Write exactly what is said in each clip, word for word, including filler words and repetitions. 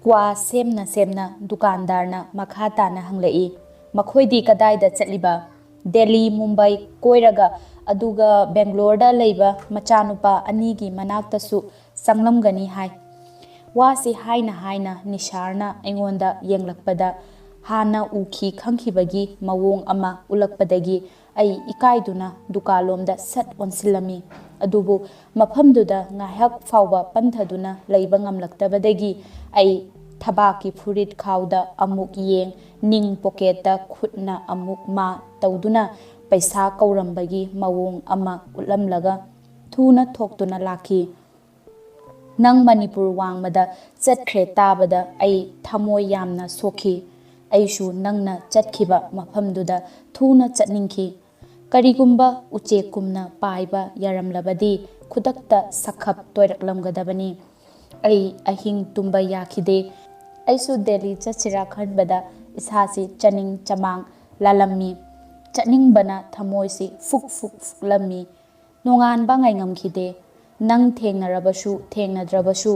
ꯀ꯭ꯋꯥ ꯁꯦꯝꯅ ꯁꯦꯝꯅ ꯗꯨꯀꯥꯟꯗꯥꯔꯅ ꯃꯈꯥ ꯇꯥꯅ ꯍꯪꯂꯛꯏ, "ꯃꯈꯣꯏꯗꯤ ꯀꯗꯥꯏꯗ ꯆꯠꯂꯤꯕ?" "ꯗꯦꯜꯂꯤ, ꯃꯨꯝꯕꯥꯏ ꯀꯣꯏꯔꯒ, ꯑꯗꯨꯒ ꯕꯦꯡꯒ꯭ꯂꯣꯔꯗ ꯂꯩꯕ ꯃꯆꯥꯅꯨꯄꯥ ꯑꯅꯤꯒꯤ ꯃꯅꯥꯛꯇꯁꯨ ꯆꯪꯂꯝꯒꯅꯤ ꯍꯥꯏ"꯫ ꯋꯥꯁꯤ ꯍꯥꯏꯅ ꯍꯥꯏꯅ ꯅꯤꯁꯥꯔꯅ ꯑꯩꯉꯣꯟꯗ ꯌꯦꯡꯂꯛꯄꯗ, ꯍꯥꯟꯅ ꯎꯈꯤ ꯈꯪꯈꯤꯕꯒꯤ ꯃꯑꯣꯡ ꯑꯃ ꯎꯠꯂꯛꯄꯗꯒꯤ ꯑꯩ ꯏꯀꯥꯏꯗꯨꯅ ꯗꯨꯀꯥꯟꯂꯣꯝꯗ ꯁꯠ ꯑꯣꯟꯁꯤꯜꯂꯝꯃꯤ꯫ ꯑꯗꯨꯕꯨ ꯃꯐꯝꯗꯨꯗ ꯉꯥꯏꯍꯥꯛ ꯐꯥꯎꯕ ꯄꯟꯊꯗꯨꯅ ꯂꯩꯕ ꯉꯝꯂꯛꯇꯕꯗꯒꯤ ꯑꯩ ꯊꯕꯥꯛꯀꯤ ꯐꯨꯔꯤꯠ ꯈꯥꯎꯗ ꯑꯃꯨꯛ ꯌꯦꯡ, ꯅꯤꯡ ꯄꯣꯀꯦꯠꯇ ꯈꯨꯠꯅ ꯑꯃꯨꯛ ꯃꯥ ꯇꯧꯗꯨꯅ ꯄꯩꯁꯥ ꯀꯧꯔꯝꯕꯒꯤ ꯃꯑꯣꯡ ꯑꯃ ꯎꯠꯂꯝꯂꯒ ꯊꯨꯅ ꯊꯣꯛꯇꯨꯅ ꯂꯥꯛꯈꯤ꯫ "ꯅꯪ ꯃꯅꯤꯄꯨꯔ ꯋꯥꯡꯃꯗ ꯆꯠꯈ꯭ꯔꯦ" ꯇꯥꯕꯗ ꯑꯩ ꯊꯃꯣꯏ ꯌꯥꯝꯅ ꯁꯣꯛꯈꯤ꯫ ꯑꯩꯁꯨ ꯅꯪꯅ ꯆꯠꯈꯤꯕ ꯃꯐꯝꯗꯨꯗ ꯊꯨꯅ ꯆꯠꯅꯤꯡꯈꯤ꯫ ꯀꯔꯤꯒꯨꯝꯕ ꯎꯆꯦꯛꯀꯨꯝꯅ ꯄꯥꯏꯕ ꯌꯥꯔꯝꯂꯕꯗꯤ ꯈꯨꯗꯛꯇ ꯁꯛꯈꯞ ꯇꯣꯏꯔꯛꯂꯝꯒꯗꯕꯅꯤ꯫ ꯑꯩ ꯑꯍꯤꯡ ꯇꯨꯝꯕ ꯌꯥꯈꯤꯗꯦ꯫ ꯑꯩꯁꯨ ꯗꯦꯜꯂꯤ ꯆꯠꯁꯤꯔꯥ ꯈꯟꯕꯗ ꯏꯁꯥꯁꯤ ꯆꯅꯤꯡ ꯆꯃꯥꯡ ꯂꯥꯜꯂꯝꯃꯤ꯫ ꯆꯠꯅꯤꯡꯕꯅ ꯊꯃꯣꯏꯁꯤ ꯐꯨꯛ ꯐꯨꯛ ꯐꯨꯛꯂꯝꯃꯤ꯫ ꯅꯣꯡꯉꯥꯟꯕ ꯉꯥꯏꯉꯝꯈꯤꯗꯦ꯫ ꯅꯪ ꯊꯦꯡꯅꯔꯕꯁꯨ ꯊꯦꯡꯅꯗ꯭ꯔꯕꯁꯨ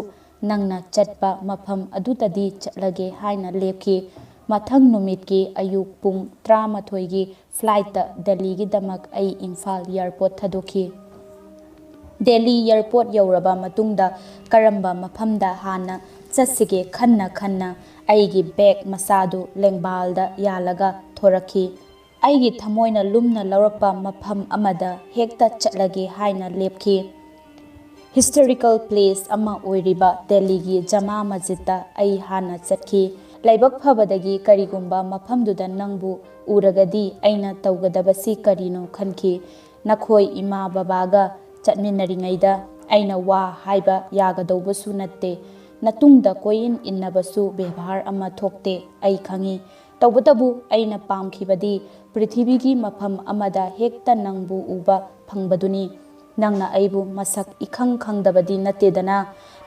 ꯅꯪꯅ ꯆꯠꯄ ꯃꯐꯝ ꯑꯗꯨꯗꯗꯤ ꯆꯠꯂꯒꯦ ꯍꯥꯏꯅ ꯂꯦꯞꯈꯤ꯫ ꯃꯊꯪ ꯅꯨꯃꯤꯠꯀꯤ ꯑꯌꯨꯛ ꯄꯨꯡ ꯇꯔꯥꯃꯥꯊꯣꯏꯒꯤ ꯐ꯭ꯂꯥꯏꯠꯇ ꯗꯦꯜꯂꯤꯒꯤꯗꯃꯛ ꯑꯩ ꯏꯝꯐꯥꯜ ꯑꯦꯌꯔꯄꯣꯔꯠ ꯊꯥꯗꯣꯛꯈꯤ꯫ ꯗꯦꯜꯂꯤ ꯑꯦꯌꯔꯄꯣꯔꯠ ꯌꯧꯔꯕ ꯃꯇꯨꯡꯗ ꯀꯔꯝꯕ ꯃꯐꯝꯗ ꯍꯥꯟꯅ ꯆꯠꯁꯤꯒꯦ ꯈꯟꯅ ꯈꯟꯅ ꯑꯩꯒꯤ ꯕꯦꯒ ꯃꯆꯥꯗꯨ ꯂꯦꯡꯕꯥꯜꯗ ꯌꯥꯜꯂꯒ ꯊꯣꯔꯛꯈꯤ꯫ ꯑꯩꯒꯤ ꯊꯃꯣꯏꯅ ꯂꯨꯝꯅ ꯂꯧꯔꯛꯄ ꯃꯐꯝ ꯑꯃꯗ ꯍꯦꯛꯇ ꯆꯠꯂꯒꯦ ꯍꯥꯏꯅ ꯂꯦꯞꯈꯤ꯫ ꯍꯤꯁꯇꯣꯔꯤꯀꯦꯜ ꯄ꯭ꯂꯦꯁ ꯑꯃ ꯑꯣꯏꯔꯤꯕ ꯗꯦꯜꯂꯤꯒꯤ ꯖꯃꯥ ꯃꯁꯖꯤꯗꯇ ꯑꯩ ꯍꯥꯟꯅ ꯆꯠꯈꯤ꯫ ꯂꯥꯏꯕꯛ ꯐꯕꯗꯒꯤ ꯀꯔꯤꯒꯨꯝꯕ ꯃꯐꯝꯗꯨꯗ ꯅꯪꯕꯨ ꯎꯔꯒꯗꯤ ꯑꯩꯅ ꯇꯧꯒꯗꯕꯁꯤ ꯀꯔꯤꯅꯣ ꯈꯟꯈꯤ꯫ ꯅꯈꯣꯏ ꯏꯃꯥ ꯕꯕꯥꯒ ꯆꯠꯃꯤꯟꯅꯔꯤꯉꯩꯗ ꯑꯩꯅ ꯋꯥ ꯍꯥꯏꯕ ꯌꯥꯒꯗꯧꯕꯁꯨ ꯅꯠꯇꯦ꯫ ꯅꯇꯨꯡꯗ ꯀꯣꯏꯏꯟ ꯏꯟꯅꯕꯁꯨ ꯕꯦꯕꯥꯔ ꯑꯃ ꯊꯣꯛꯇꯦ, ꯑꯩ ꯈꯪꯏ꯫ ꯇꯧꯕꯇꯕꯨ ꯑꯩꯅ ꯄꯥꯝꯈꯤꯕꯗꯤ ꯄ꯭ꯔꯤꯊꯤꯕꯤꯒꯤ ꯃꯐꯝ ꯑꯃꯗ ꯍꯦꯛꯇ ꯅꯪꯕꯨ ꯎꯕ ꯐꯪꯕꯗꯨꯅꯤ꯫ ꯅꯪꯅ ꯑꯩꯕꯨ ꯃꯁꯛ ꯏꯈꯪ ꯈꯪꯗꯕꯗꯤ ꯅꯠꯇꯦꯗꯅ꯫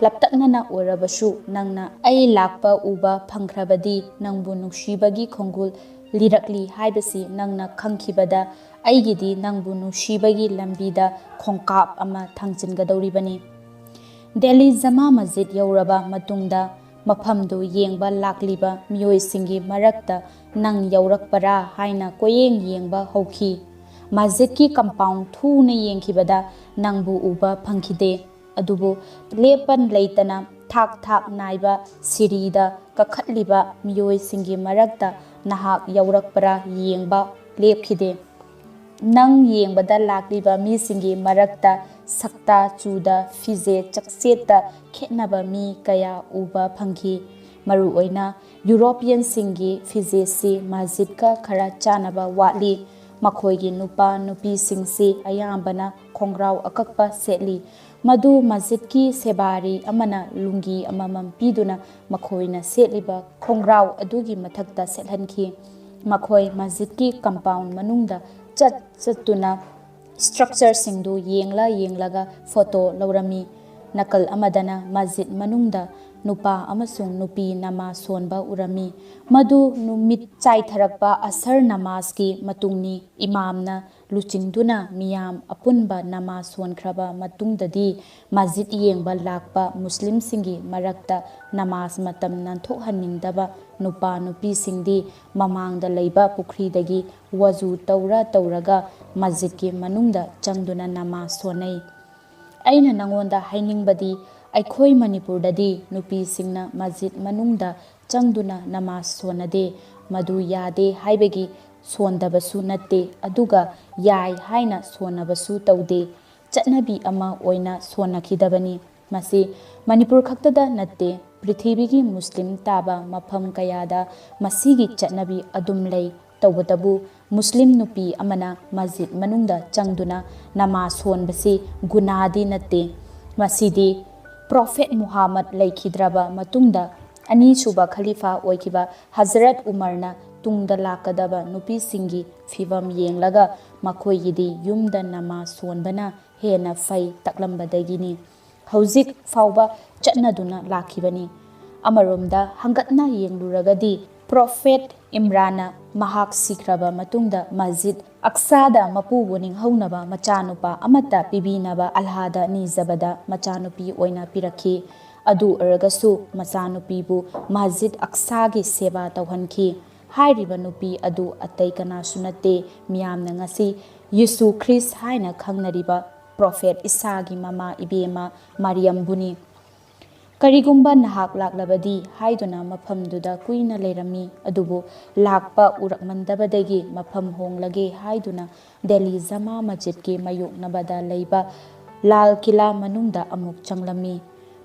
ꯂꯞꯇꯛꯅꯅ ꯑꯣꯏꯔꯕꯁꯨ ꯅꯪꯅ ꯑꯩ ꯂꯥꯛꯄ ꯎꯕ ꯐꯪꯈ꯭ꯔꯕꯗꯤ ꯅꯪꯕꯨ ꯅꯨꯡꯁꯤꯕꯒꯤ ꯈꯣꯡꯒꯨꯜ ꯂꯤꯔꯛꯂꯤ ꯍꯥꯏꯕꯁꯤ ꯅꯪꯅ ꯈꯪꯈꯤꯕꯗ ꯑꯩꯒꯤꯗꯤ ꯅꯪꯕꯨ ꯅꯨꯡꯁꯤꯕꯒꯤ ꯂꯝꯕꯤꯗ ꯈꯣꯡꯀꯥꯞ ꯑꯃ ꯊꯥꯡꯖꯤꯟꯒꯗꯧꯔꯤꯕꯅꯤ꯫ ꯗꯦꯜꯂꯤ ꯖꯃꯥ ꯃꯁꯖꯤꯗ ꯌꯧꯔꯕ ꯃꯇꯨꯡꯗ ꯃꯐꯝꯗꯨ ꯌꯦꯡꯕ ꯂꯥꯛꯂꯤꯕ ꯃꯤꯑꯣꯏꯁꯤꯡꯒꯤ ꯃꯔꯛꯇ ꯅꯪ ꯌꯧꯔꯛꯄꯔꯥ ꯍꯥꯏꯅ ꯀꯣꯏꯌꯦꯡ ꯌꯦꯡꯕ ꯍꯧꯈꯤ꯫ ꯃꯁꯖꯤꯗꯀꯤ ꯀꯝꯄꯥꯎꯟ ꯊꯨꯅ ꯌꯦꯡꯈꯤꯕꯗ ꯅꯪꯕꯨ ꯎꯕ ꯐꯪꯈꯤꯗꯦ꯫ ꯑꯗꯨꯕꯨ ꯂꯦꯞꯄ ꯂꯩꯇꯅ ꯊꯥꯛ ꯊꯥꯛ ꯅꯥꯏꯕ ꯁꯤꯔꯤꯗ ꯀꯥꯈꯠꯂꯤꯕ ꯃꯤꯑꯣꯏꯁꯤꯡꯒꯤ ꯃꯔꯛꯇ ꯅꯍꯥꯛ ꯌꯧꯔꯛꯄ꯭ꯔꯥ ꯌꯦꯡꯕ ꯂꯦꯞꯈꯤꯗꯦ꯫ ꯅꯪ ꯌꯦꯡꯕꯗ ꯂꯥꯛꯂꯤꯕ ꯃꯤꯁꯤꯡꯒꯤ ꯃꯔꯛꯇ ꯁꯛꯇ ꯆꯨꯗ ꯐꯤꯖꯦꯠ ꯆꯛꯆꯦꯠꯇ ꯈꯦꯠꯅꯕ ꯃꯤ ꯀꯌꯥ ꯎꯕ ꯐꯪꯈꯤ꯫ ꯃꯔꯨꯑꯣꯏꯅ ꯌꯨꯔꯣꯄꯤꯌꯟꯁꯤꯡꯒꯤ ꯐꯤꯖꯦꯠꯁꯤ ꯃꯁꯖꯤꯗꯀ ꯈꯔ ꯆꯥꯟꯅꯕ ꯋꯥꯠꯂꯤ꯫ ꯃꯈꯣꯏꯒꯤ ꯅꯨꯄꯥ ꯅꯨꯄꯤꯁꯤꯡꯁꯤ ꯑꯌꯥꯝꯕꯅ ꯈꯣꯡꯒ꯭ꯔꯥꯎ ꯑꯀꯛꯄ ꯁꯦꯠꯂꯤ꯫ ꯃꯗꯨ ꯃꯁꯖꯤꯗꯀꯤ ꯁꯦꯕꯥꯔꯤ ꯑꯃꯅ ꯂꯨꯡꯒꯤ ꯑꯃꯃꯝ ꯄꯤꯗꯨꯅ ꯃꯈꯣꯏꯅ ꯁꯦꯠꯂꯤꯕ ꯈꯣꯡꯒ꯭ꯔꯥꯎ ꯑꯗꯨꯒꯤ ꯃꯊꯛꯇ ꯁꯦꯠꯍꯟꯈꯤ꯫ ꯃꯈꯣꯏ ꯃꯁꯖꯤꯗꯀꯤ ꯀꯝꯄꯥꯎꯟ ꯃꯅꯨꯡꯗ ꯆꯠ ꯆꯠꯇꯨꯅ ꯁ꯭ꯇ꯭ꯔꯛꯆꯔꯁꯤꯡꯗꯨ ꯌꯦꯡꯂ ꯌꯦꯡꯂꯒ ꯐꯣꯇꯣ ꯂꯧꯔꯝꯃꯤ꯫ ꯅꯥꯀꯜ ꯑꯃꯗꯅ ꯃꯁꯖꯤꯗ ꯃꯅꯨꯡꯗ ꯅꯨꯄꯥ ꯑꯃꯁꯨꯡ ꯅꯨꯄꯤ ꯅꯃꯥꯖ ꯁꯣꯟꯕ ꯎꯔꯝꯃꯤ꯫ ꯃꯗꯨ ꯅꯨꯃꯤꯠ ꯆꯥꯏꯊꯔꯛꯄ ꯑꯁꯔ ꯅꯃꯥꯖꯀꯤ ꯃꯇꯨꯡꯅꯤ꯫ ꯏꯃꯥꯝꯅ ꯂꯨꯆꯤꯡꯗꯨꯅ ꯃꯤꯌꯥꯝ ꯑꯄꯨꯟꯕ ꯅꯃꯥꯖ ꯁꯣꯟꯈ꯭ꯔꯕ ꯃꯇꯨꯡꯗꯗꯤ ꯃꯁꯖꯤꯗ ꯌꯦꯡꯕ ꯂꯥꯛꯄ ꯃꯨꯁꯂꯤꯝꯁꯤꯡꯒꯤ ꯃꯔꯛꯇ ꯅꯃꯥꯖ ꯃꯇꯝ ꯅꯥꯟꯊꯣꯛꯍꯟꯅꯤꯡꯗꯕ ꯅꯨꯄꯥ ꯅꯨꯄꯤꯁꯤꯡꯗꯤ ꯃꯃꯥꯡꯗ ꯂꯩꯕ ꯄꯨꯈ꯭ꯔꯤꯗꯒꯤ ꯋꯖꯨ ꯇꯧꯔ ꯇꯧꯔꯒ ꯃꯁꯖꯤꯗꯀꯤ ꯃꯅꯨꯡꯗ ꯆꯪꯗꯨꯅ ꯅꯃꯥꯖ ꯁꯣꯟꯅꯩ꯫ ꯑꯩꯅ ꯅꯉꯣꯟꯗ ꯍꯥꯏꯅꯤꯡꯕꯗꯤ, ꯑꯩꯈꯣꯏ ꯃꯅꯤꯄꯨꯔꯗꯗꯤ ꯅꯨꯄꯤꯁꯤꯡꯅ ꯃꯁꯖꯤꯗ ꯃꯅꯨꯡꯗ ꯆꯪꯗꯨꯅ ꯅꯃꯥꯖ ꯁꯣꯟꯅꯗꯦ꯫ ꯃꯗꯨ ꯌꯥꯗꯦ ꯍꯥꯏꯕꯒꯤ ꯁꯣꯟꯗꯕꯁꯨ ꯅꯠꯇꯦ, ꯑꯗꯨꯒ ꯌꯥꯏ ꯍꯥꯏꯅ ꯁꯣꯟꯅꯕꯁꯨ ꯇꯧꯗꯦ꯫ ꯆꯠꯅꯕꯤ ꯑꯃ ꯑꯣꯏꯅ ꯁꯣꯟꯅꯈꯤꯗꯕꯅꯤ꯫ ꯃꯁꯤ ꯃꯅꯤꯄꯨꯔ ꯈꯛꯇꯗ ꯅꯠꯇꯦ, ꯄ꯭ꯔꯤꯊꯤꯕꯤꯒꯤ ꯃꯨꯁꯂꯤꯝ ꯇꯥꯕ ꯃꯐꯝ ꯀꯌꯥꯗ ꯃꯁꯤꯒꯤ ꯆꯠꯅꯕꯤ ꯑꯗꯨꯝ ꯂꯩ꯫ ꯇꯧꯕꯇꯕꯨ, ꯃꯨꯁꯂꯤꯝ ꯅꯨꯄꯤ ꯑꯃꯅ ꯃꯁꯖꯤꯗ ꯃꯅꯨꯡꯗ ꯆꯪꯗꯨꯅ ꯅꯃꯥꯖ ꯁꯣꯟꯕꯁꯤ ꯒꯨꯅꯥꯗꯤ ꯅꯠꯇꯦ꯫ ꯃꯁꯤꯗꯤ ꯄ꯭ꯔꯣꯐꯦꯠ ꯃꯨꯍꯝꯃꯗ ꯂꯩꯈꯤꯗ꯭ꯔꯕ ꯃꯇꯨꯡꯗ ꯑꯅꯤꯁꯨꯕ ꯈꯂꯤꯐꯥ ꯑꯣꯏꯈꯤꯕ ꯍꯖꯔꯠ ꯎꯃꯔꯅ ꯇꯨꯡꯗ ꯂꯥꯛꯀꯗꯕ ꯅꯨꯄꯤꯁꯤꯡꯒꯤ ꯐꯤꯚꯝ ꯌꯦꯡꯂꯒ ꯃꯈꯣꯏꯒꯤꯗꯤ ꯌꯨꯝꯗ ꯅꯃꯥꯖ ꯁꯣꯟꯕꯅ ꯍꯦꯟꯅ ꯐꯩ ꯇꯥꯛꯂꯝꯕꯗꯒꯤꯅꯤ꯫ ꯍꯧꯖꯤꯛ ꯐꯥꯎꯕ ꯆꯠꯅꯗꯨꯅ ꯂꯥꯛꯈꯤꯕꯅꯤ꯫ ꯑꯃꯔꯣꯝꯗ ꯍꯪꯒꯠꯅ ꯌꯦꯡꯂꯨꯔꯒꯗꯤ ꯄ꯭ꯔꯣꯐꯦꯠ ꯏꯝꯔꯥꯟꯅ ꯃꯍꯥꯛ ꯁꯤꯈ꯭ꯔꯕ ꯃꯇꯨꯡꯗ ꯃꯁꯖꯤꯗ ꯑꯛꯁꯥꯗ ꯃꯄꯨꯕꯨ ꯅꯤꯡꯍꯧꯅꯕ ꯃꯆꯥꯅꯨꯄꯥ ꯑꯃꯠꯇ ꯄꯤꯕꯤꯅꯕ ꯑꯜꯂꯥꯍꯗ ꯅꯤꯖꯕꯗ ꯃꯆꯥꯅꯨꯄꯤ ꯑꯣꯏꯅ ꯄꯤꯔꯛꯈꯤ꯫ ꯑꯗꯨ ꯑꯣꯏꯔꯒꯁꯨ ꯃꯆꯥꯅꯨꯄꯤꯕꯨ ꯃꯁꯖꯤꯗ ꯑꯛꯁꯥꯒꯤ ꯁꯦꯕꯥ ꯇꯧꯍꯟꯈꯤ꯫ ꯍꯥꯏꯔꯤꯕ ꯅꯨꯄꯤ ꯑꯗꯨ ꯑꯇꯩ ꯀꯅꯥꯁꯨ ꯅꯠꯇꯦ, ꯃꯤꯌꯥꯝꯅ ꯉꯁꯤ ꯌꯤꯁꯨ ꯈ꯭ꯔꯤꯁ ꯍꯥꯏꯅ ꯈꯪꯅꯔꯤꯕ ꯄ꯭ꯔꯣꯐꯦꯠ ꯏꯁꯥꯒꯤ ꯃꯃꯥ ꯏꯕꯦꯝꯃ ꯃꯥꯔꯤꯌꯝꯕꯨꯅꯤ꯫ "ꯀꯔꯤꯒꯨꯝꯕ ꯅꯍꯥꯛ ꯂꯥꯛꯂꯕꯗꯤ" ꯍꯥꯏꯗꯨꯅ ꯃꯐꯝꯗꯨꯗ ꯀꯨꯏꯅ ꯂꯩꯔꯝꯃꯤ꯫ ꯑꯗꯨꯕꯨ ꯂꯥꯛꯄ ꯎꯔꯛꯃꯟꯗꯕꯗꯒꯤ ꯃꯐꯝ ꯍꯣꯡꯂꯒꯦ ꯍꯥꯏꯗꯨꯅ ꯗꯦꯜꯂꯤ ꯖꯃꯥ ꯃꯁꯖꯤꯗꯀꯤ ꯃꯥꯌꯣꯛꯅꯕꯗ ꯂꯩꯕ ꯂꯥꯜ ꯀꯤꯂꯥ ꯃꯅꯨꯡꯗ ꯑꯃꯨꯛ ꯆꯪꯂꯝꯃꯤ꯫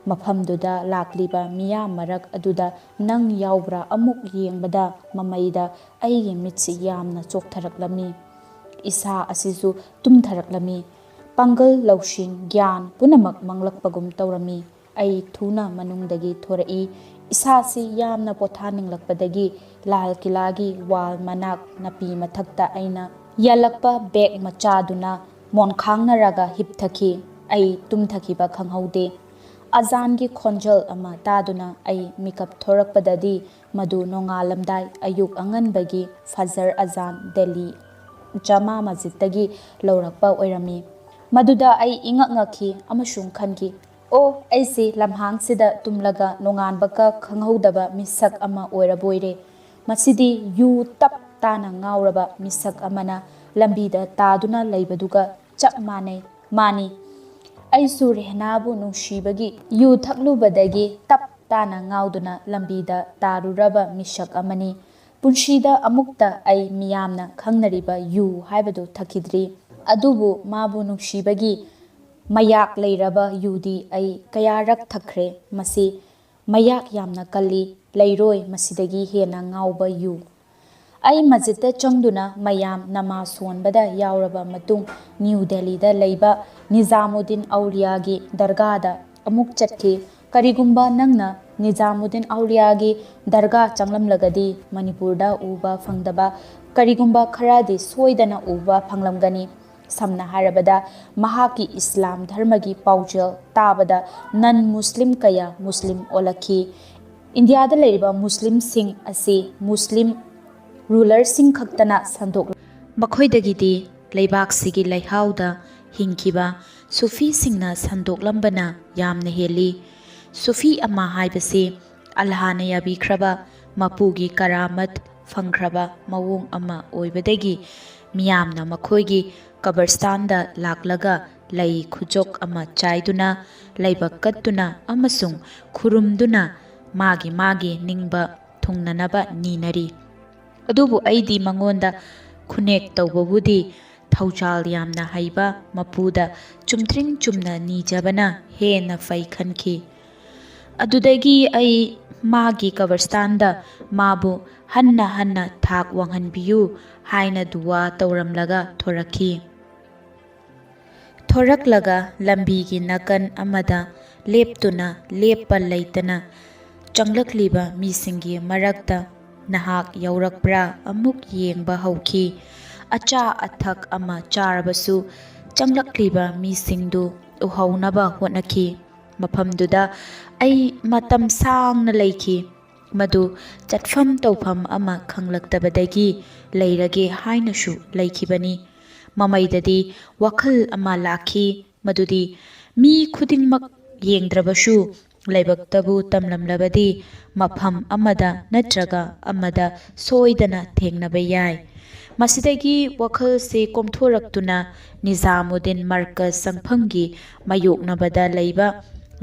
ꯃꯐꯝꯗꯨꯗ ꯂꯥꯛꯂꯤꯕ ꯃꯤꯌꯥꯝ ꯃꯔꯛ ꯑꯗꯨꯗ ꯅꯪ ꯌꯥꯎꯕ꯭ꯔꯥ ꯑꯃꯨꯛ ꯌꯦꯡꯕꯗ ꯃꯃꯩꯗ ꯑꯩꯒꯤ ꯃꯤꯠꯁꯤ ꯌꯥꯝꯅ ꯆꯣꯛꯊꯔꯛꯂꯝꯃꯤ꯫ ꯏꯁꯥ ꯑꯁꯤꯁꯨ ꯇꯨꯝꯊꯔꯛꯂꯝꯃꯤ꯫ ꯄꯥꯡꯒꯜ, ꯂꯧꯁꯤꯡ, ꯒ꯭ꯌꯥꯟ ꯄꯨꯝꯅꯃꯛ ꯃꯥꯡꯂꯛꯄꯒꯨꯝ ꯇꯧꯔꯝꯃꯤ꯫ ꯑꯩ ꯊꯨꯅ ꯃꯅꯨꯡꯗꯒꯤ ꯊꯣꯔꯛꯏ꯫ ꯏꯁꯥꯁꯤ ꯌꯥꯝꯅ ꯄꯣꯊꯥꯅꯤꯡꯂꯛꯄꯗꯒꯤ ꯂꯥꯜ ꯀꯤꯂꯥꯒꯤ ꯋꯥꯜ ꯃꯅꯥꯛ ꯅꯥꯄꯤ ꯃꯊꯛꯇ ꯑꯩꯅ ꯌꯥꯜꯂꯛꯄ ꯕꯦꯒ ꯃꯆꯥꯗꯨꯅ ꯃꯣꯟꯈꯥꯡꯅꯔꯒ ꯍꯤꯞꯊꯈꯤ꯫ ꯑꯩ ꯇꯨꯝꯊꯈꯤꯕ ꯈꯪꯍꯧꯗꯦ꯫ ꯑꯖꯥꯟꯒꯤ ꯈꯣꯟꯖꯦꯜ ꯑꯃ ꯇꯥꯗꯨꯅ ꯑꯩ ꯃꯤꯀꯞ ꯊꯣꯔꯛꯄꯗꯗꯤ ꯃꯗꯨ ꯅꯣꯡꯉꯥꯜꯂꯝꯗꯥꯏ ꯑꯌꯨꯛ ꯑꯉꯟꯕꯒꯤ ꯐꯖꯔ ꯑꯖꯥꯟ ꯗꯦꯜꯂꯤ ꯖꯃꯥ ꯃꯁꯖꯤꯗꯇꯒꯤ ꯂꯧꯔꯛꯄ ꯑꯣꯏꯔꯝꯃꯤ꯫ ꯃꯗꯨꯗ ꯑꯩ ꯏꯉꯛ ꯉꯛꯈꯤ ꯑꯃꯁꯨꯡ ꯈꯟꯈꯤ, "ꯑꯣ, ꯑꯩꯁꯤ ꯂꯝꯍꯥꯡꯁꯤꯗ ꯇꯨꯝꯂꯒ ꯅꯣꯡꯉꯥꯟꯕꯒ ꯈꯪꯍꯧꯗꯕ ꯃꯤꯁꯛ ꯑꯃ ꯑꯣꯏꯔꯕꯣꯏꯔꯦ꯫ ꯃꯁꯤꯗꯤ ꯌꯨ ꯇꯞ ꯇꯥꯅ ꯉꯥꯎꯔꯕ ꯃꯤꯁꯛ ꯑꯃꯅ ꯂꯝꯕꯤꯗ ꯇꯥꯗꯨꯅ ꯂꯩꯕꯗꯨꯒ ꯆꯞ ꯃꯥꯟꯅꯩ꯫ ꯃꯥꯅꯤ, ꯑꯩꯁꯨ ꯔꯦꯍꯅꯥꯕꯨ ꯅꯨꯡꯁꯤꯕꯒꯤ ꯌꯨ ꯊꯛꯂꯨꯕꯗꯒꯤ ꯇꯞ ꯇꯥꯅ ꯉꯥꯎꯗꯨꯅ ꯂꯝꯕꯤꯗ ꯇꯥꯔꯨꯔꯕ ꯃꯤꯁꯛ ꯑꯃꯅꯤ꯫ ꯄꯨꯟꯁꯤꯗ ꯑꯃꯨꯛꯇ ꯑꯩ ꯃꯤꯌꯥꯝꯅ ꯈꯪꯅꯔꯤꯕ ꯌꯨ ꯍꯥꯏꯕꯗꯨ ꯊꯛꯈꯤꯗ꯭ꯔꯤ꯫ ꯑꯗꯨꯕꯨ ꯃꯥꯕꯨ ꯅꯨꯡꯁꯤꯕꯒꯤ ꯃꯌꯥꯛ ꯂꯩꯔꯕ ꯌꯨꯗꯤ ꯑꯩ ꯀꯌꯥꯔꯛ ꯊꯛꯈ꯭ꯔꯦ꯫ ꯃꯁꯤ ꯃꯌꯥꯛ ꯌꯥꯝꯅ ꯀꯜꯂꯤ, ꯂꯩꯔꯣꯏ ꯃꯁꯤꯗꯒꯤ ꯍꯦꯟꯅ ꯉꯥꯎꯕ ꯌꯨ꯫" ꯑꯩ ꯃꯁꯖꯤꯗꯇ ꯆꯪꯗꯨꯅ ꯃꯌꯥꯝ ꯅꯃꯥꯖ ꯁꯣꯟꯕꯗ ꯌꯥꯎꯔꯕ ꯃꯇꯨꯡ, ꯅ꯭ꯌꯨ ꯗꯦꯜꯂꯤꯗ ꯂꯩꯕ ꯅꯤꯖꯥꯃꯨꯗꯤꯟ ꯑꯧꯂꯤꯌꯥꯒꯤ ꯗꯔꯒꯥꯗ ꯑꯃꯨꯛ ꯆꯠꯈꯤ꯫ ꯀꯔꯤꯒꯨꯝꯕ ꯅꯪꯅ ꯅꯤꯖꯥꯃꯨꯗꯤꯟ ꯑꯧꯂꯤꯌꯥꯒꯤ ꯗꯔꯒꯥ ꯆꯪꯂꯝꯂꯒꯗꯤ, ꯃꯅꯤꯄꯨꯔꯗ ꯎꯕ ꯐꯪꯗꯕ ꯀꯔꯤꯒꯨꯝꯕ ꯈꯔꯗꯤ ꯁꯣꯏꯗꯅ ꯎꯕ ꯐꯪꯂꯝꯒꯅꯤ꯫ ꯁꯝꯅ ꯍꯥꯏꯔꯕꯗ, ꯃꯍꯥꯛꯀꯤ ꯏꯁꯂꯥꯝ ꯙꯔꯃꯒꯤ ꯄꯥꯎꯖꯦꯜ ꯇꯥꯕꯗ ꯅꯟ ꯃꯨꯁꯂꯤꯝ ꯀꯌꯥ ꯃꯨꯁꯂꯤꯝ ꯑꯣꯜꯂꯛꯈꯤ꯫ ꯏꯟꯗꯤꯌꯥꯗ ꯂꯩꯔꯤꯕ ꯃꯨꯁꯂꯤꯝꯁꯤꯡ ꯑꯁꯤ ꯃꯨꯁꯂꯤꯝ ꯔꯨꯂꯔꯁꯤꯡ ꯈꯛꯇꯅ ꯁꯟꯗꯣꯛ ꯃꯈꯣꯏꯗꯒꯤꯗꯤ ꯂꯩꯕꯥꯛꯁꯤꯒꯤ ꯂꯩꯍꯥꯎꯗ ꯍꯤꯡꯈꯤꯕ ꯁꯨꯐꯤꯁꯤꯡꯅ ꯁꯟꯗꯣꯛꯂꯝꯕꯅ ꯌꯥꯝꯅ ꯍꯦꯜꯂꯤ꯫ ꯁꯨꯐꯤ ꯑꯃ ꯍꯥꯏꯕꯁꯤ ꯑꯜꯂꯥꯍꯅ ꯌꯥꯕꯤꯈ꯭ꯔꯕ ꯃꯄꯨꯒꯤ ꯀꯔꯥꯃꯠ ꯐꯪꯈ꯭ꯔꯕ ꯃꯑꯣꯡ ꯑꯃ ꯑꯣꯏꯕꯗꯒꯤ ꯃꯤꯌꯥꯝꯅ ꯃꯈꯣꯏꯒꯤ ꯀꯕꯔꯁꯇꯥꯟꯗ ꯂꯥꯛꯂꯒ ꯂꯩ ꯈꯨꯖꯣꯛ ꯑꯃ ꯆꯥꯏꯗꯨꯅ, ꯂꯥꯏꯕꯛ ꯀꯠꯇꯨꯅ ꯑꯃꯁꯨꯡ ꯈꯨꯔꯨꯝꯗꯨꯅ ꯃꯥꯒꯤ ꯃꯥꯒꯤ ꯅꯤꯡꯕ ꯊꯨꯡꯅꯅꯕ ꯅꯤꯅꯔꯤ꯫ ꯑꯗꯨꯕꯨ ꯑꯩꯗꯤ ꯃꯉꯣꯟꯗ ꯈꯨꯅꯦꯛ ꯇꯧꯕꯕꯨꯗꯤ ꯊꯧꯖꯥꯜ ꯌꯥꯝꯅ ꯍꯩꯕ ꯃꯄꯨꯗ ꯆꯨꯝꯊ꯭ꯔꯤꯡ ꯆꯨꯝꯅ ꯅꯤꯖꯕꯅ ꯍꯦꯟꯅ ꯐꯩ ꯈꯟꯈꯤ꯫ ꯑꯗꯨꯗꯒꯤ ꯑꯩ ꯃꯥꯒꯤ ꯀꯕꯔꯁꯇꯥꯟꯗ ꯃꯥꯕꯨ ꯍꯟꯅ ꯍꯟꯅ ꯊꯥꯛ ꯋꯥꯡꯍꯟꯕꯤꯌꯨ ꯍꯥꯏꯅ ꯗꯨꯋꯥ ꯇꯧꯔꯝꯂꯒ ꯊꯣꯔꯛꯈꯤ꯫ ꯊꯣꯔꯛꯂꯒ ꯂꯝꯕꯤꯒꯤ ꯅꯥꯀꯟ ꯑꯃꯗ ꯂꯦꯞꯇꯨꯅ ꯂꯦꯞꯄ ꯂꯩꯇꯅ ꯆꯪꯂꯛꯂꯤꯕ ꯃꯤꯁꯤꯡꯒꯤ ꯃꯔꯛꯇ ꯅꯍꯥꯛ ꯌꯥꯎꯔꯛꯄ꯭ꯔꯥ ꯑꯃꯨꯛ ꯌꯦꯡꯕ ꯍꯧꯈꯤ꯫ ꯑꯆꯥ ꯑꯊꯛ ꯑꯃ ꯆꯥꯔꯕꯁꯨ ꯆꯪꯂꯛꯂꯤꯕ ꯃꯤꯁꯤꯡꯗꯨ ꯎꯍꯧꯅꯕ ꯍꯣꯠꯅꯈꯤ꯫ ꯃꯐꯝꯗꯨꯗ ꯑꯩ ꯃꯇꯝ ꯁꯥꯡꯅ ꯂꯩꯈꯤ꯫ ꯃꯗꯨ ꯆꯠꯐꯝ ꯇꯧꯐꯝ ꯑꯃ ꯈꯪꯂꯛꯇꯕꯗꯒꯤ ꯂꯩꯔꯒꯦ ꯍꯥꯏꯅꯁꯨ ꯂꯩꯈꯤꯕꯅꯤ꯫ ꯃꯃꯩꯗꯗꯤ ꯋꯥꯈꯜ ꯑꯃ ꯂꯥꯛꯈꯤ, ꯃꯗꯨꯗꯤ ꯃꯤ ꯈꯨꯗꯤꯡꯃꯛ ꯌꯦꯡꯗ꯭ꯔꯕꯁꯨ ꯂꯥꯏꯕꯛꯇꯕꯨ ꯇꯝꯂꯝꯂꯕꯗꯤ ꯃꯐꯝ ꯑꯃꯗ ꯅꯠꯇ꯭ꯔꯒ ꯑꯃꯗ ꯁꯣꯏꯗꯅ ꯊꯦꯡꯅꯕ ꯌꯥꯏ꯫ ꯃꯁꯤꯗꯒꯤ ꯋꯥꯈꯜꯁꯤ ꯀꯣꯝꯊꯣꯔꯛꯇꯨꯅ ꯅꯤꯖꯥꯃꯨꯗꯤꯟ ꯃꯔꯀꯖ ꯆꯪꯐꯝꯒꯤ ꯃꯥꯌꯣꯛꯅꯕꯗ ꯂꯩꯕ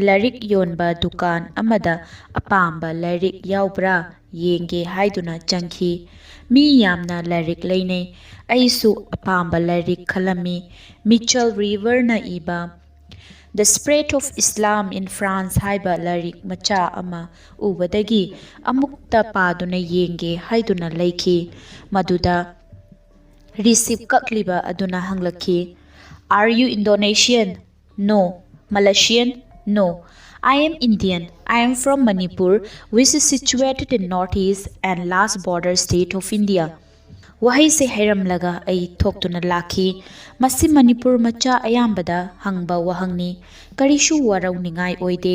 ꯂꯥꯏꯔꯤꯛ ꯌꯣꯟꯕ ꯗꯨꯀꯥꯟ ꯑꯃꯗ ꯑꯄꯥꯝꯕ ꯂꯥꯏꯔꯤꯛ ꯌꯥꯎꯕ꯭ꯔꯥ ꯌꯦꯡꯒꯦ ꯍꯥꯏꯗꯨꯅ ꯆꯪꯈꯤ꯫ ꯃꯤ ꯌꯥꯝꯅ ꯂꯥꯏꯔꯤꯛ ꯂꯩꯅꯩ꯫ ꯑꯩꯁꯨ ꯑꯄꯥꯝꯕ ꯂꯥꯏꯔꯤꯛ ꯈꯜꯂꯝꯃꯤ꯫ ꯃꯤꯆꯦꯜ ꯔꯤꯚꯔꯅ ꯏꯕ The Spread of Islam in France ꯍꯥꯏꯕ ꯂꯥꯏꯔꯤꯛ ꯃꯆꯥ ꯑꯃ ꯎꯕꯗꯒꯤ ꯑꯃꯨꯛꯇ ꯄꯥꯗꯨꯅ ꯌꯦꯡꯒꯦ ꯍꯥꯏꯗꯨꯅ ꯂꯩꯈꯤ꯫ ꯃꯗꯨꯗ ꯔꯤꯁꯤꯞ ꯀꯛꯂꯤꯕ ꯑꯗꯨꯅ ꯍꯪꯂꯛꯈꯤ, "Are you Indonesian?" "No." "Malaysian?" "No." "I am Indian. I am from Manipur, which is situated in northeast and last border state of India." ꯋꯥꯍꯩꯁꯦ ꯍꯩꯔꯝꯂꯒ ꯑꯩ ꯊꯣꯛꯇꯨꯅ ꯂꯥꯛꯈꯤ꯫ ꯃꯁꯤ ꯃꯅꯤꯄꯨꯔ ꯃꯆꯥ ꯑꯌꯥꯝꯕꯗ ꯍꯪꯕ ꯋꯥꯍꯪꯅꯤ꯫ ꯀꯔꯤꯁꯨ ꯋꯥꯔꯧꯅꯤꯡꯉꯥꯏ ꯑꯣꯏꯗꯦ꯫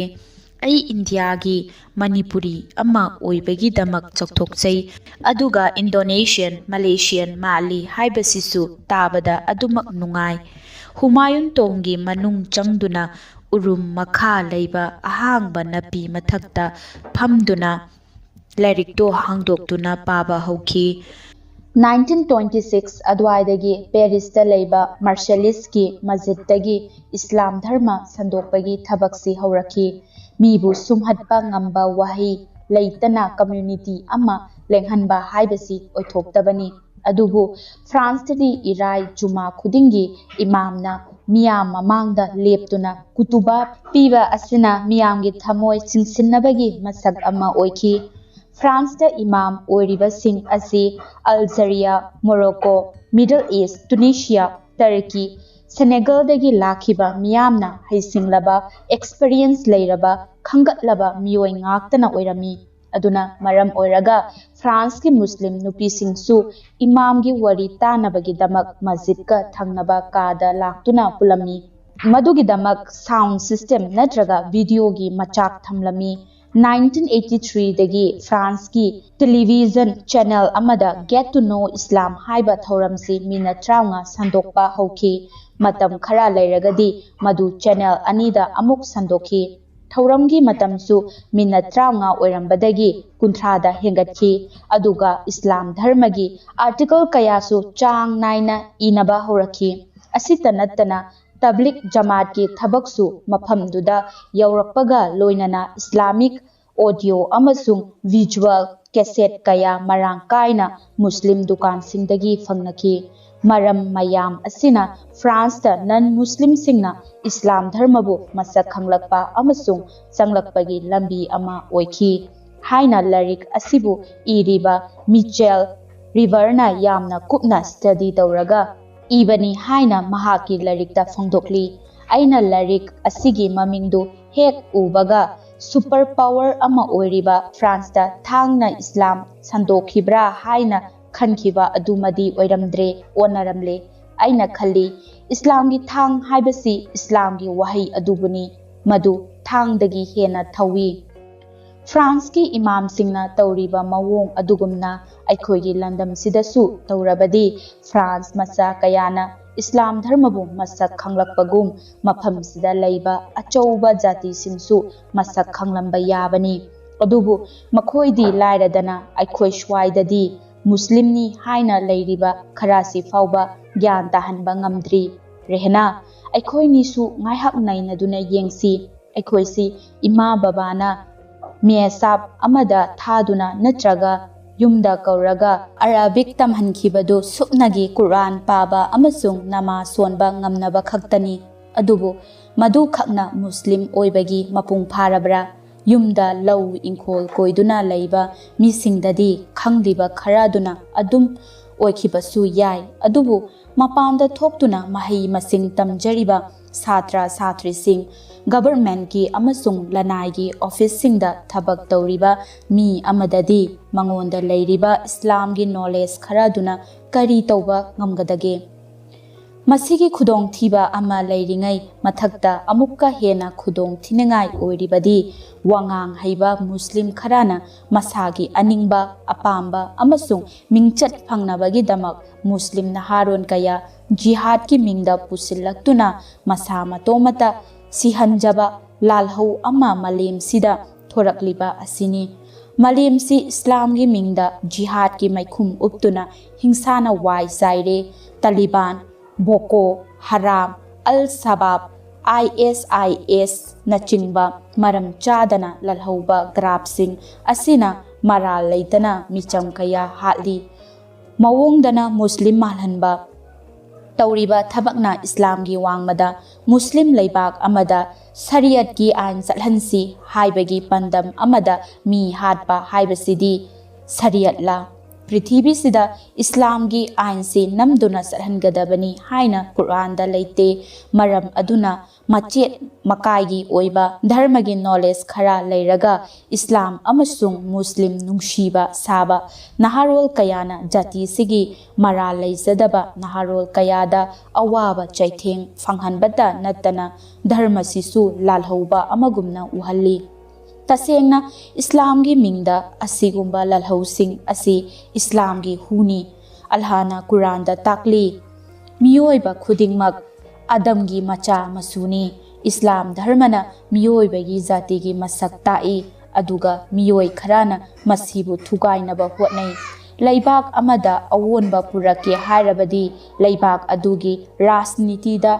ꯑꯩ ꯏꯟꯗꯤꯌꯥꯒꯤ ꯃꯅꯤꯄꯨꯔꯤ ꯑꯃ ꯑꯣꯏꯕꯒꯤꯗꯃꯛ ꯆꯥꯎꯊꯣꯛꯆꯩ, ꯑꯗꯨꯒ ꯏꯟꯗꯣꯅꯦꯁꯤꯌꯥꯟ, ꯃꯂꯦꯁꯤꯌꯥꯟ ꯃꯥꯜꯂꯤ ꯍꯥꯏꯕꯁꯤꯁꯨ ꯇꯥꯕꯗ ꯑꯗꯨꯃꯛ ꯅꯨꯡꯉꯥꯏ꯫ ꯍꯨꯃꯥꯌꯨꯟ ꯇꯣꯡꯒꯤ ꯃꯅꯨꯡ ꯆꯪꯗꯨꯅ ꯎꯔꯨꯝ ꯃꯈꯥ ꯂꯩꯕ ꯑꯍꯥꯡꯕ ꯅꯥꯄꯤ ꯃꯊꯛꯇ ꯐꯝꯗꯨꯅ ꯂꯥꯏꯔꯤꯛꯇꯣ ꯍꯥꯡꯗꯣꯛꯇꯨꯅ ꯄꯥꯕ ꯍꯧꯈꯤ꯫ ꯅꯥꯏꯟꯇꯤꯟ ꯇ꯭ꯋꯦꯟꯇꯤ ꯁꯤꯛꯁ ꯑꯗꯨꯋꯥꯏꯗꯒꯤ ꯄꯦꯔꯤꯁꯇ ꯂꯩꯕ ꯃꯥꯔꯁꯦꯂꯤꯁꯀꯤ ꯃꯁꯖꯤꯗꯇꯒꯤ ꯏꯁꯂꯥꯝ ꯙꯔꯃ ꯁꯟꯗꯣꯛꯄꯒꯤ ꯊꯕꯛꯁꯤ ꯍꯧꯔꯛꯈꯤ꯫ ꯃꯤꯕꯨ ꯁꯨꯝꯍꯠꯄ ꯉꯝꯕ ꯋꯥꯍꯩ ꯂꯩꯇꯅ ꯀꯝꯃ꯭ꯌꯨꯅꯤꯇꯤ ꯑꯃ ꯂꯦꯡꯍꯟꯕ ꯍꯥꯏꯕꯁꯤ ꯑꯣꯏꯊꯣꯛꯇꯕꯅꯤ꯫ ꯑꯗꯨꯕꯨ ꯐ꯭ꯔꯥꯟꯁꯇꯗꯤ ꯏꯔꯥꯏ ꯖꯨꯃꯥ ꯈꯨꯗꯤꯡꯒꯤ ꯏꯃꯥꯝꯅ ꯃꯤꯌꯥꯝ ꯃꯃꯥꯡꯗ ꯂꯦꯞꯇꯨꯅ ꯀꯨꯇꯨꯕꯥ ꯄꯤꯕ ꯑꯁꯤꯅ ꯃꯤꯌꯥꯝꯒꯤ ꯊꯃꯣꯏ ꯆꯤꯡꯁꯤꯟꯅꯕꯒꯤ ꯃꯁꯛ ꯑꯃ ꯑꯣꯏꯈꯤ꯫ ꯐ꯭ꯔꯥꯟꯁꯇ ꯏꯃꯥꯝ ꯑꯣꯏꯔꯤꯕꯁꯤꯡ ꯑꯁꯤ ꯑꯜꯖꯔꯤꯌꯥ, ꯃꯣꯔꯣꯀꯣ, ꯃꯤꯗꯜ ꯏꯁ, ꯇꯨꯅꯤꯁꯤꯌꯥ, ꯇꯔꯀꯤ, ꯁꯦꯅꯦꯒꯜꯗꯒꯤ ꯂꯥꯛꯈꯤꯕ ꯃꯤꯌꯥꯝꯅ ꯍꯩꯁꯤꯡꯂꯕ, ꯑꯦꯛꯁꯄꯤꯔꯤꯌꯦꯟꯁ ꯂꯩꯔꯕ, ꯈꯟꯒꯠꯂꯕ ꯃꯤꯑꯣꯏ ꯉꯥꯛꯇꯅ ꯑꯣꯏꯔꯝꯃꯤ꯫ ꯑꯗꯨꯅ ꯃꯔꯝ ꯑꯣꯏꯔꯒ ꯐ꯭ꯔꯥꯟꯁꯀꯤ ꯃꯨꯁꯂꯤꯝ ꯅꯨꯄꯤꯁꯤꯡꯁꯨ ꯏꯃꯥꯝꯒꯤ ꯋꯥꯔꯤ ꯇꯥꯅꯕꯒꯤꯗꯃꯛ ꯃꯁꯖꯤꯗꯀ ꯊꯪꯅꯕ ꯀꯥꯗ ꯂꯥꯛꯇꯨꯅ ꯄꯨꯜꯂꯝꯃꯤ꯫ ꯃꯗꯨꯒꯤꯗꯃꯛ ꯁꯥꯎꯟ ꯁꯤꯁꯇꯦꯝ ꯅꯠꯇ꯭ꯔꯒ ꯚꯤꯗꯤꯑꯣꯒꯤ ꯃꯆꯥꯛ ꯊꯝꯂꯝꯃꯤ꯫ ꯅꯥꯏꯟꯇꯤꯟ ꯑꯩꯠꯇꯤ ꯊ꯭ꯔꯤꯗꯒꯤ ꯐ꯭ꯔꯥꯟꯁꯀꯤ ꯇꯦꯂꯤꯚꯤꯖꯟ ꯆꯦꯅꯦꯜ ꯑꯃꯗ Get to Know Islam ꯍꯥꯏꯕ ꯊꯧꯔꯝꯁꯤ ꯃꯤꯅꯠ ꯇꯔꯥꯃꯉꯥ ꯁꯟꯗꯣꯛꯄ ꯍꯧꯈꯤ꯫ ꯃꯇꯝ ꯈꯔ ꯂꯩꯔꯒꯗꯤ ꯃꯗꯨ ꯆꯦꯅꯦꯜ ꯑꯅꯤꯗ ꯑꯃꯨꯛ ꯁꯟꯗꯣꯛꯈꯤ꯫ ꯊꯧꯔꯝꯒꯤ ꯃꯇꯝꯁꯨ ꯃꯤꯅꯠ ꯇꯔꯥꯃꯉꯥ ꯑꯣꯏꯔꯝꯕꯗꯒꯤ ꯀꯨꯟꯊ꯭ꯔꯥꯗ ꯍꯦꯟꯒꯠꯈꯤ꯫ ꯑꯗꯨꯒ ꯏꯁꯂꯥꯝ ꯙꯔꯃꯒꯤ ꯑꯥꯔꯇꯤꯀꯜ ꯀꯌꯥꯁꯨ ꯆꯥꯡ ꯅꯥꯏꯅ ꯏꯅꯕ ꯍꯧꯔꯛꯈꯤ꯫ ꯑꯁꯤꯇ ꯅꯠꯇꯅ ꯇꯕ꯭ꯂꯤꯛ ꯖꯃꯥꯠꯀꯤ ꯊꯕꯛꯁꯨ ꯃꯐꯝꯗꯨꯗ ꯌꯧꯔꯛꯄꯒ ꯂꯣꯏꯅꯅ ꯏꯁꯂꯥꯃꯤꯛ ꯑꯣꯗꯤꯑꯣ ꯑꯃꯁꯨꯡ ꯚꯤꯖꯨꯋꯦꯜ ꯀꯦꯁꯦꯠ ꯀꯌꯥ ꯃꯔꯥꯡ ꯀꯥꯏꯅ ꯃꯨꯁꯂꯤꯝ ꯗꯨꯀꯥꯟꯁꯤꯡꯗꯒꯤ ꯐꯪꯅꯈꯤ꯫ ꯃꯔꯝ ꯃꯌꯥꯝ ꯑꯁꯤꯅ ꯐ꯭ꯔꯥꯟꯁꯇ ꯅꯟ ꯃꯨꯁꯂꯤꯝꯁꯤꯡꯅ ꯏꯁꯂꯥꯝ ꯙꯔꯃꯕꯨ ꯃꯁꯛ ꯈꯪꯂꯛꯄ ꯑꯃꯁꯨꯡ ꯆꯪꯂꯛꯄꯒꯤ ꯂꯝꯕꯤ ꯑꯃ ꯑꯣꯏꯈꯤ ꯍꯥꯏꯅ ꯂꯥꯏꯔꯤꯛ ꯑꯁꯤꯕꯨ ꯏꯔꯤꯕ ꯃꯤꯆꯦꯜ ꯔꯤꯚꯔꯅ ꯌꯥꯝꯅ ꯀꯨꯞꯅ ꯁ꯭ꯇꯗꯤ ꯇꯧꯔꯒ ꯏꯕꯅꯤ ꯍꯥꯏꯅ ꯃꯍꯥꯛꯀꯤ ꯂꯥꯏꯔꯤꯛꯇ ꯐꯣꯡꯗꯣꯛꯂꯤ꯫ ꯑꯩꯅ ꯂꯥꯏꯔꯤꯛ ꯑꯁꯤꯒꯤ ꯃꯃꯤꯡꯗꯨ ꯍꯦꯛ ꯎꯕꯒ ꯁꯨꯄꯔ ꯄꯥꯋꯔ ꯑꯃ ꯑꯣꯏꯔꯤꯕ ꯐ꯭ꯔꯥꯟꯁꯇ ꯊꯥꯡꯅ ꯏꯁꯂꯥꯝ ꯁꯟꯗꯣꯛꯈꯤꯕ꯭ꯔꯥ ꯍꯥꯏꯅ ꯈꯟꯈꯤꯕ ꯑꯗꯨꯃꯗꯤ ꯑꯣꯏꯔꯝꯗ꯭ꯔꯦ, ꯑꯣꯟꯅꯔꯝꯂꯦ꯫ ꯑꯩꯅ ꯈꯜꯂꯤ, ꯏꯁꯂꯥꯝꯒꯤ ꯊꯥꯡ ꯍꯥꯏꯕꯁꯤ ꯏꯁꯂꯥꯝꯒꯤ ꯋꯥꯍꯩ ꯑꯗꯨꯕꯨꯅꯤ꯫ ꯃꯗꯨ ꯊꯥꯡꯗꯒꯤ ꯍꯦꯟꯅ ꯊꯧꯏ꯫ ꯐ꯭ꯔꯥꯟꯁꯀꯤ ꯏꯃꯥꯝꯁꯤꯡꯅ ꯇꯧꯔꯤꯕ ꯃꯑꯣꯡ ꯑꯗꯨꯒꯨꯝꯅ ꯑꯩꯈꯣꯏꯒꯤ ꯂꯝꯗꯝꯁꯤꯗꯁꯨ ꯇꯧꯔꯕꯗꯤ, ꯐ꯭ꯔꯥꯟꯁ ꯃꯆꯥ ꯀꯌꯥꯅ ꯏꯁꯂꯥꯝ ꯙꯔꯃꯕꯨ ꯃꯁꯛ ꯈꯪꯂꯛꯄꯒꯨꯝ, ꯃꯐꯝꯁꯤꯗ ꯂꯩꯕ ꯑꯆꯧꯕ ꯖꯥꯇꯤꯁꯤꯡꯁꯨ ꯃꯁꯛ ꯈꯪꯂꯝꯕ ꯌꯥꯕꯅꯤ꯫ ꯑꯗꯨꯕꯨ ꯃꯈꯣꯏꯗꯤ ꯂꯥꯏꯔꯗꯅ, ꯑꯩꯈꯣꯏ ꯁ꯭ꯋꯥꯏꯗꯗꯤ ꯃꯨꯁꯂꯤꯝꯅꯤ ꯍꯥꯏꯅ ꯂꯩꯔꯤꯕ ꯈꯔꯁꯤ ꯐꯥꯎꯕ ꯒ꯭ꯌꯥꯟ ꯇꯥꯍꯟꯕ ꯉꯝꯗ꯭ꯔꯤ꯫ ꯔꯦꯍꯅꯥ, ꯑꯩꯈꯣꯏꯅꯤꯁꯨ ꯉꯥꯏꯍꯥꯛ ꯅꯩꯅꯗꯨꯅ ꯌꯦꯡꯁꯤ꯫ ꯑꯩꯈꯣꯏꯁꯤ ꯏꯃꯥ ꯕꯕꯥꯅ ꯃꯦꯁꯥꯞ ꯑꯃꯗ ꯊꯥꯗꯨꯅ ꯅꯠꯇ꯭ꯔꯒ ꯌꯨꯝꯗ ꯀꯧꯔꯒ ꯑꯔꯥꯕꯤꯛ ꯇꯝꯍꯟꯈꯤꯕꯗꯨ ꯁꯨꯞꯅꯒꯤ ꯀꯨꯔꯥꯟ ꯄꯥꯕ ꯑꯃꯁꯨꯡ ꯅꯃꯥꯖ ꯁꯣꯟꯕ ꯉꯝꯅꯕ ꯈꯛꯇꯅꯤ꯫ ꯑꯗꯨꯕꯨ ꯃꯗꯨꯈꯛꯅ ꯃꯨꯁꯂꯤꯝ ꯑꯣꯏꯕꯒꯤ ꯃꯄꯨꯡ ꯐꯥꯔꯕ꯭ꯔꯥ? ꯌꯨꯝꯗ ꯂꯧ ꯏꯪꯈꯣꯜ ꯀꯣꯏꯗꯨꯅ ꯂꯩꯕ ꯃꯤꯁꯤꯡꯗꯗꯤ ꯈꯪꯂꯤꯕ ꯈꯔꯗꯨꯅ ꯑꯗꯨꯝ ꯑꯣꯏꯈꯤꯕꯁꯨ ꯌꯥꯏ꯫ ꯑꯗꯨꯕꯨ ꯃꯄꯥꯟꯗ ꯊꯣꯛꯇꯨꯅ ꯃꯍꯩ ꯃꯁꯤꯡ ꯇꯝꯖꯔꯤꯕ ꯁꯥꯇ꯭ꯔ ꯁꯥꯇ꯭ꯔꯤꯁꯤꯡ, ꯒꯕꯔꯃꯦꯟꯠꯀꯤ ꯑꯃꯁꯨꯡ ꯂꯅꯥꯏꯒꯤ ꯑꯣꯐꯤꯁꯁꯤꯡꯗ ꯊꯕꯛ ꯇꯧꯔꯤꯕ ꯃꯤ ꯑꯃꯗꯗꯤ ꯃꯉꯣꯟꯗ ꯂꯩꯔꯤꯕ ꯏꯁꯂꯥꯝꯒꯤ ꯅꯣꯂꯦꯖ ꯈꯔꯗꯨꯅ ꯀꯔꯤ ꯇꯧꯕ ꯉꯝꯒꯗꯒꯦ? ꯃꯁꯤꯒꯤ ꯈꯨꯗꯣꯡꯊꯤꯕ ꯑꯃ ꯂꯩꯔꯤꯉꯩ ꯃꯊꯛꯇ, ꯑꯃꯨꯛꯀ ꯍꯦꯟꯅ ꯈꯨꯗꯣꯡ ꯊꯤꯅꯤꯡꯉꯥꯏ ꯑꯣꯏꯔꯤꯕꯗꯤ, ꯋꯥꯉꯥꯡ ꯍꯩꯕ ꯃꯨꯁꯂꯤꯝ ꯈꯔꯅ ꯃꯁꯥꯒꯤ ꯑꯅꯤꯡꯕ, ꯑꯄꯥꯝꯕ ꯑꯃꯁꯨꯡ ꯃꯤꯡꯆꯠ ꯐꯪꯅꯕꯒꯤꯗꯃꯛ ꯃꯨꯁꯂꯤꯝ ꯅꯍꯥꯔꯣꯟ ꯀꯌꯥ ꯖꯤꯍꯥꯗꯀꯤ ꯃꯤꯡꯗ ꯄꯨꯁꯤꯜꯂꯛꯇꯨꯅ ꯃꯁꯥ ꯃꯇꯣꯝꯇ ꯁꯤꯍꯟꯖꯕ ꯂꯥꯜꯍꯧ ꯑꯃ ꯃꯥꯂꯦꯝꯁꯤꯗ ꯊꯣꯔꯛꯂꯤꯕ ꯑꯁꯤꯅꯤ꯫ ꯃꯥꯂꯦꯝꯁꯤ ꯏꯁꯂꯥꯝꯒꯤ ꯃꯤꯡꯗ ꯖꯤꯍꯥꯗꯀꯤ ꯃꯩꯈꯨꯝ ꯎꯞꯇꯨꯅ ꯍꯤꯡꯁꯥꯅ ꯋꯥꯏ ꯆꯥꯏꯔꯦ꯫ ꯇꯥꯂꯤꯕꯥꯟ, ꯕꯣꯀꯣ ꯍꯔꯥꯝ, ꯑꯜ ꯁꯕꯥꯕ, ꯑꯥꯏ ꯑꯦꯁ ꯑꯥꯏ ꯑꯦꯁꯅꯆꯤꯡꯕ ꯃꯔꯝ ꯆꯥꯗꯅ ꯂꯥꯜꯍꯧꯕ ꯒ꯭ꯔꯥꯐꯁꯤꯡ ꯑꯁꯤꯅ ꯃꯔꯥꯜ ꯂꯩꯇꯅ ꯃꯤꯆꯝ ꯀꯌꯥ ꯍꯥꯠꯂꯤ꯫ ꯃꯑꯣꯡꯗꯅ ꯃꯨꯁꯂꯤꯝ ꯃꯥꯜꯍꯟꯕ ꯇꯧꯔꯤꯕ ꯊꯕꯛꯅ ꯏꯁꯂꯥꯝꯒꯤ ꯋꯥꯡꯃꯗ ꯃꯨꯁꯂꯤꯝ ꯂꯩꯕꯥꯛ ꯑꯃꯗ ꯁꯔꯤꯌꯠꯀꯤ ꯑꯥꯏꯟ ꯆꯠꯍꯟꯁꯤ ꯍꯥꯏꯕꯒꯤ ꯄꯥꯟꯗꯝ ꯑꯃꯗ ꯃꯤ ꯍꯥꯠꯄ ꯍꯥꯏꯕꯁꯤꯗꯤ ꯁꯔꯤꯌꯠꯂ? ꯄ꯭ꯔꯤꯊꯤꯕꯤꯁꯤꯗ ꯏꯁꯂꯥꯝꯒꯤ ꯑꯥꯏꯟꯁꯤ ꯅꯝꯗꯨꯅ ꯆꯠꯍꯟꯒꯗꯕꯅꯤ ꯍꯥꯏꯅ ꯀꯨꯔꯥꯟꯗ ꯂꯩꯇꯦ꯫ ꯃꯔꯝ ꯑꯗꯨꯅ ꯃꯆꯦꯠ ꯃꯀꯥꯏꯒꯤ ꯑꯣꯏꯕ ꯙꯔꯃꯒꯤ ꯅꯣꯂꯦꯖ ꯈꯔ ꯂꯩꯔꯒ ꯏꯁꯂꯥꯝ ꯑꯃꯁꯨꯡ ꯃꯨꯁꯂꯤꯝ ꯅꯨꯡꯁꯤꯕ ꯁꯥꯕ ꯅꯍꯥꯔꯣꯜ ꯀꯌꯥꯅ ꯖꯥꯇꯤꯁꯤꯒꯤ ꯃꯔꯥꯜ ꯂꯩꯖꯗꯕ ꯅꯍꯥꯔꯣꯜ ꯀꯌꯥꯗ ꯑꯋꯥꯕ ꯆꯩꯊꯦꯡ ꯐꯪꯍꯟꯕꯇ ꯅꯠꯇꯅ ꯙꯔꯃꯁꯤꯁꯨ ꯂꯥꯜꯍꯧꯕ ꯑꯃꯒꯨꯝꯅ ꯎꯍꯜꯂꯤ꯫ ꯇꯁꯦꯡꯅ ꯏꯁꯂꯥꯝꯒꯤ ꯃꯤꯡꯗ ꯑꯁꯤꯒꯨꯝꯕ ꯂꯥꯜꯍꯧꯁꯤꯡ ꯑꯁꯤ ꯏꯁꯂꯥꯝꯒꯤ ꯍꯨꯅꯤ꯫ ꯑꯜꯍꯥꯅ ꯀꯨꯔꯥꯟꯗ ꯇꯥꯛꯂꯤ, ꯃꯤꯑꯣꯏꯕ ꯈꯨꯗꯤꯡꯃꯛ ꯑꯗꯝꯒꯤ ꯃꯆꯥ ꯃꯁꯨꯅꯤ꯫ ꯏꯁꯂꯥꯝ ꯙꯔꯃꯅ ꯃꯤꯑꯣꯏꯕꯒꯤ ꯖꯥꯇꯤꯒꯤ ꯃꯁꯛ ꯇꯥꯛꯏ, ꯑꯗꯨꯒ ꯃꯤꯑꯣꯏ ꯈꯔꯅ ꯃꯁꯤꯕꯨ ꯊꯨꯒꯥꯏꯅꯕ ꯍꯣꯠꯅꯩ꯫ ꯂꯩꯕꯥꯛ ꯑꯃꯗ ꯑꯑꯣꯟꯕ ꯄꯨꯔꯛꯀꯦ ꯍꯥꯏꯔꯕꯗꯤ ꯂꯩꯕꯥꯛ ꯑꯗꯨꯒꯤ ꯔꯥꯖꯅꯤꯇꯤꯗ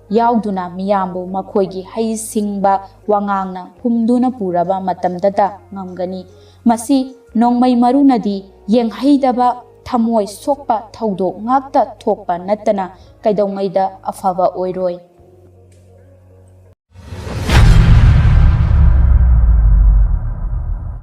ꯌꯥꯎꯗꯨꯅ ꯃꯤꯌꯥꯝꯕꯨ ꯃꯈꯣꯏꯒꯤ ꯍꯩꯁꯤꯡꯕ ꯋꯥꯉꯥꯡꯅ ꯍꯨꯝꯗꯨꯅ ꯄꯨꯔꯕ ꯃꯇꯝꯗꯇ ꯉꯝꯒꯅꯤ꯫ ꯃꯁꯤ ꯅꯣꯡꯃꯩ ꯃꯔꯨꯅꯗꯤ ꯌꯦꯡꯍꯩꯗꯕ ꯊꯃꯣꯏ ꯁꯣꯛꯄ ꯊꯧꯗꯣꯛ ꯉꯥꯛꯇ ꯊꯣꯛꯄ ꯅꯠꯇꯅ ꯀꯩꯗꯧꯉꯩꯗ ꯑꯐꯕ ꯑꯣꯏꯔꯣꯏ꯫